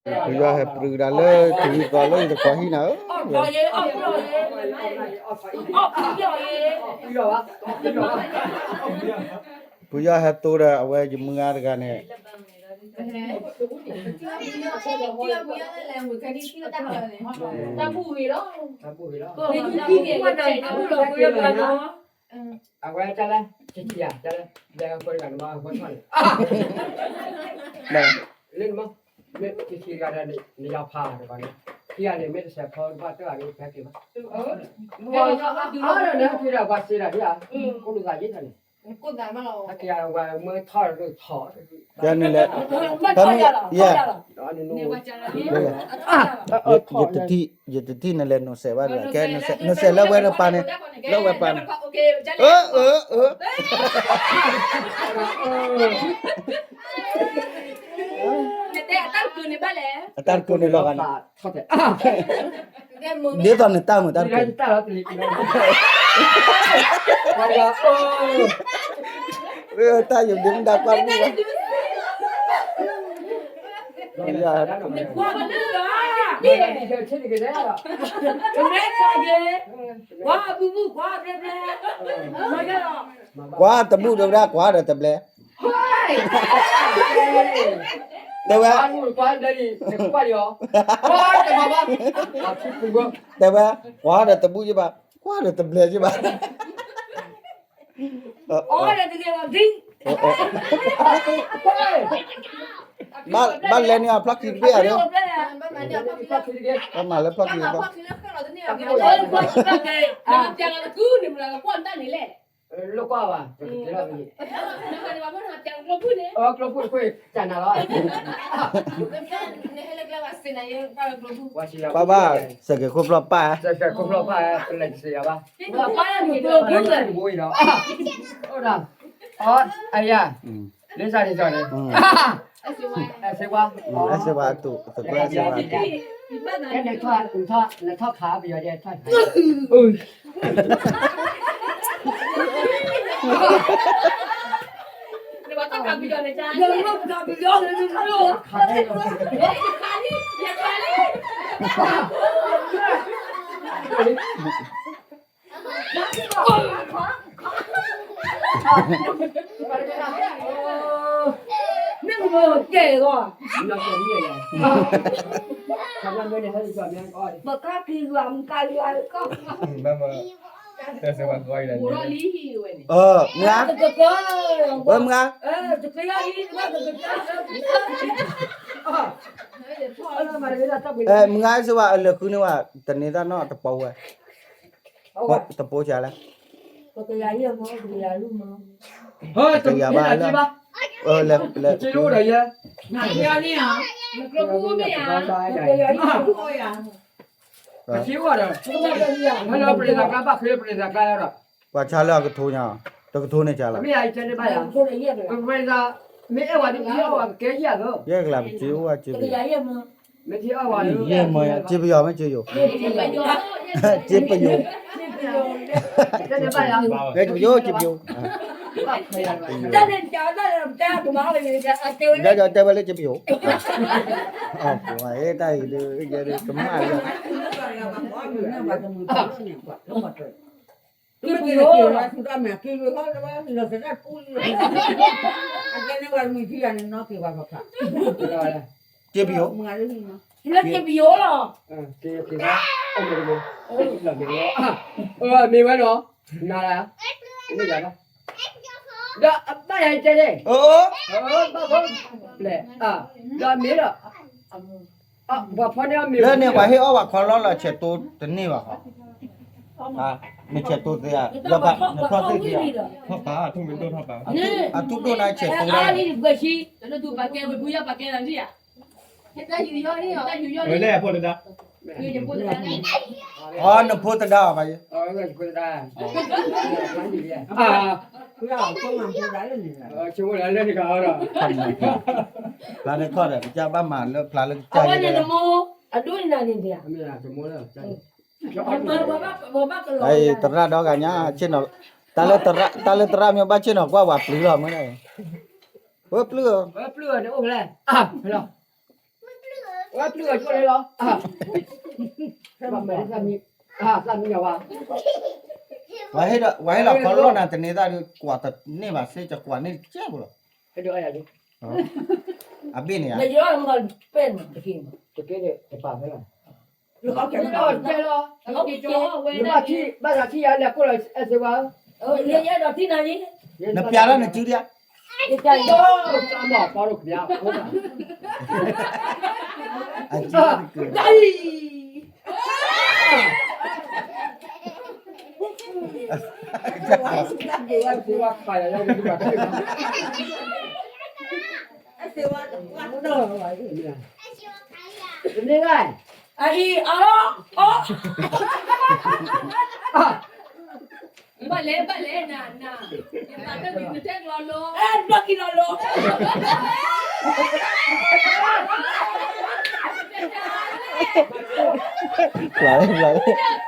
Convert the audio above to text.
ဖုယီၢ်ဟဲပြူၤဒၣ်လၢထံသီလၢယတခွါဟံၣ်နၤဧၢ, ဖုယီၢ်ဟဲတိဒီးအဝဲယမုၢ်ဂၤတဂၤန့ၣ် အဝဲတၢ်လဲၣ်, ကသံယၤတၢ်လဲၣ်, လဲၤဃီတဂၤန့ၣ်မ့ၢ်အဃီထီၣ်န့ၣ်, လၢနမ့ၢ်, မ့ၢ်ကသံတဂၤဒီး နယၤဖးတဂၤန့ၣ်, ခံဂၤန့ၣ် မ့ၢ်တစဲးဖီတဘၣ်တဂၤန့ၣ် ဖဲက့ၤဘၣ်, အါဒီးနဟဲက့ၤဒီးပှၤစံးတၢ်ဒ်ဧါ, ကိးလိာ်သးယ့ၢ်တၢ်န့ၣ်, ဟဲက့ၤဝဲမ့ၢ်ထီၣ်ဒီးထီၣ်, ကဲနလဲၤ, ယဲ, ယတထံၣ်, ယတထံၣ်နလဲၤနီၢ်စဲးဘၣ်တဂၤ, ကဲ, နီၢ်စဲးလၢဝဲတပၤန့ၣ်, လၢဝဲပၤန့ၣ်, အၢ, အၢ, အၢ, အတၢ်တကိးန့ၣ်လီၤဂာ်န့ၣ်, ဒ်သိးနတၢ်မုာ်တၢ်တကိးန့ၣ်, တၢ်ယိာ်ဒ့မုၣ်ဒါကွၢ်မုၣ်ဘၣ်, ကွၢ်တဘူၣ်ဒၣ်ကွၢ်ဒီးတဘျဲ တဲဝဲ, တဲဝဲ, ကွၢ်ဒီးတဘူၣ်ယဘၣ်, ကွၢ်ဒီးတဘျဲယဘၣ်, ဘၣ်လဲၤန့ၢ်အဖျီၣ်ခံတဘ့ၣ်ဧါ, ဘၣ်မၤလၢဖျီၣ်ခံတဘ့ၣ်, လၢကွၢ်ဘၣ်, ပၢ်ဘၣ်, စဲးကဲၤခိၣ်ဖျီၣ်ပၢ်, လၢစးန့ၣ်, အဲၣ်စ့ဝါ, အဲၣ်စ့ဝါအတူ, နထီၣ်ခးပယီၤဒဲး, မ့ၢ်မ့ၢ်ကဲၢ်ဂီၢ်, ပကဖံးယွၤမူကယွၤကီၢ်, မုၢ်ဂၤ, ဝဲမုၢ်ဂၤ, မုၢ်ဂၤစ့ၢ်ဝဲအလၢာ်ဃုန့ၢ်ဝဲ, တန့ၤတၢ်နီတပီဝဲ, တပိာ်ဆါလဲၣ်, တယၤဘၣ်လၢ, လဲၤ, လဲၤ, ပှၤဆါလၢအကထိညါ, တကထိန့ၣ်ဆါလီၤ, မ့ၢ်အဲၣ်ဝဲဒၣ်, ယဲၢ်ကလးပစ့အိၣ်ဝဲစ့ပယီၤ, ယဲၢ်မ့ၢ်စ့ပယီၤ, စ့ပယိၤ, စ့ပယိၤ, စ့ပယိၤ, တဲဝဲလၢစ့ပယိၤ, တၢ်အံၤဒ်ကမၣ်လီၤ, စ့ပယိၤ, စ့ပယိၤလီၤ, မ့ၢ်ဝဲဒီး, နၤလၢ, ဒီးအဘၣ်ယၤတဲန့ၣ်, ဒီးမ့ၢ်ဒီး, လၢန့ၣ်ပှၤဟ့ၣ်အီၣ်ဝဲခီလီလီၤ ဆဲးတိတန့ၢ်ဘၣ်ဃီ, နဆဲးတိသ့ဧါ, နထီၣ်သ့သ့ဧါ, အထူၣ်ဒိၣ်နၤဆဲးတိ, အီ နဖိသဒါအီၤဘၣ်ယဲ, ဖျါန့ၣ်ခီၣ်ဒီး ကစၢ်ဘၣ်မၤလၢဖျါလၢကစၢ်ယဲ, သရၣ်ဒီဂၤညါ, တၢ်လၢသရၣ်မ့ၢ်ဘၣ်ဆ့ၣ်နီၤကွၢ်ဝဲပျုၤလီၤမ့ၢ်, ဝဲပျုၤဧၢ, ပျုၤဧၢ, နအိၣ်ဖဲလဲၣ်, ဖဲလီၤ, ဝဲပျုၢ်အီၤကၠိလဲလီၤ, သၣ်မံ, သၣ်မံယၤဝါ, ဝဲဟ့ၣ်လီၤခီလီၢ်နၤတန့ၢ်သၣ်ဒီး ကွၢ်တန့ၢ်ဘၣ်စ့ၢ် ကကွၢ်န့ၢ်တကဲဖိလီၤ, အဘ့ၣ်န့ၣ်ဧါ, တကဲန့ၣ်တပာ်ဖဲလီၤ, ဘၣ်သးထံၣ်ယၤလဲၤကိၢ်လီၤအဲၣ်စ့ဝါ, နပျးထီၣ်နစုဒံးဧါ, မ့ၢ်ပီၢ်ဒိၣ်ကဘျါ, တၢ်အံၤ မ့ၢ်ဂ့ၤ, အအံၤအီၤ, ဘၣ်လဲၣ် ဘၣ်လဲၣ်နၤ, နၤ, နတၢ်ကလီၤလိ, အဲ ဘျီၣ်ကံလီၤလိ, ဘျီၣ်လၢဘျီၣ်လၢ